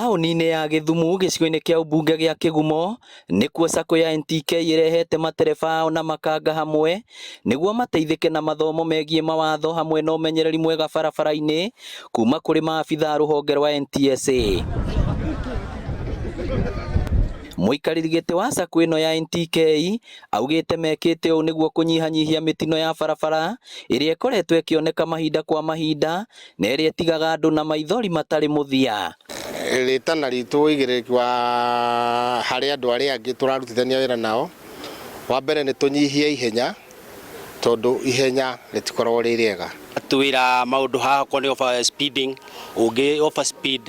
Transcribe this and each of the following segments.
Taũni-inĩ ya Gĩthumu gĩcigo-inĩ kĩa ũmbunge gĩa Kĩgumo nĩkuo sacco ya NTK ĩrehete matereba ao na makanga hamwe nĩguo mateithĩke na mathomo megiĩ mawatho hamwe na ũmenyereri mwega barabara-inĩ kuma kũrĩ maabitha a rũhonge rwa NTSA. Mũikarĩri gĩtĩ wa sacco ĩno ya NTK augĩte mekĩte ũũ nĩguo kũnyihanyihia mĩtino ya barabara ĩrĩa ĩkoretwo ĩkĩoneka mahinda kwa mahinda na ĩrĩa ĩtigaga andũ na maithori matarĩ mũthia. Rĩtana ritũ ũigĩrĩrĩki wa harĩ andũ arĩa angĩ tũrarutithania wĩra nao, wa mbere nĩ tũnyihie ihenya tondũ ihenya rĩtikoragwo rĩ rĩega. Twĩra maũndũ haha okorwo nĩ over speeding, ũngĩ over speed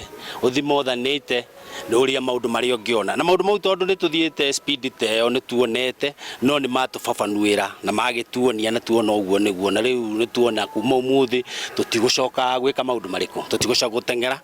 ũthi more than 80 ũrĩa maũndũ marĩa ũngĩona na maũndũ mau tondũ nĩ tũthiĩte speed ta ĩyo nĩ tuonete no nĩ matũbabanuĩra na magĩtuonia na tuona ũguo nĩguo na rĩu nĩ tuona kuma ũmũthĩ tũtigũcoka gwĩka maũndũ marĩkũ, tũtigũcoka gũteng'era.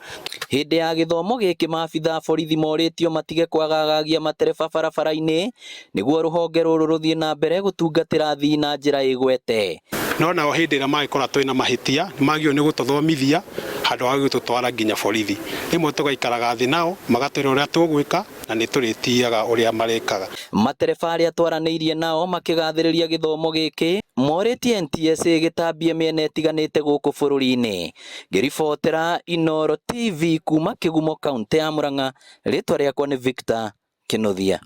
Hĩndĩ ya gĩthomo gĩkĩ maabitha a borithi morĩtio matige kwagagagia matereba barabara-inĩ nĩguo rũhonge rũrũ rũthiĩ na mbere gũtungatĩra athii na njĩra ĩgwete. No nao hĩndĩ ĩrĩa mangĩkora twĩna mahĩtia nĩ magĩrĩirwo nĩ gũtũthomithia handũ ha gũtũtwara nginya borithi. Rĩmwe tũgaikaraga thĩ nao magatwĩra ũrĩa tũgwĩka na nĩ tũrĩtiaga ũrĩa marĩkaga. Matereba arĩa twaranĩirie nao makĩgathĩrĩria gĩthomo gĩkĩ morĩtie NTSA gĩtambie mĩena ĩtiganĩte gũkũ bũrũri-inĩ. Ngĩribotera Inooro TV kuma Kĩgumo kaũntĩ ya Murang'a, rĩtwa rĩakwa nĩ Victor Kĩnuthia.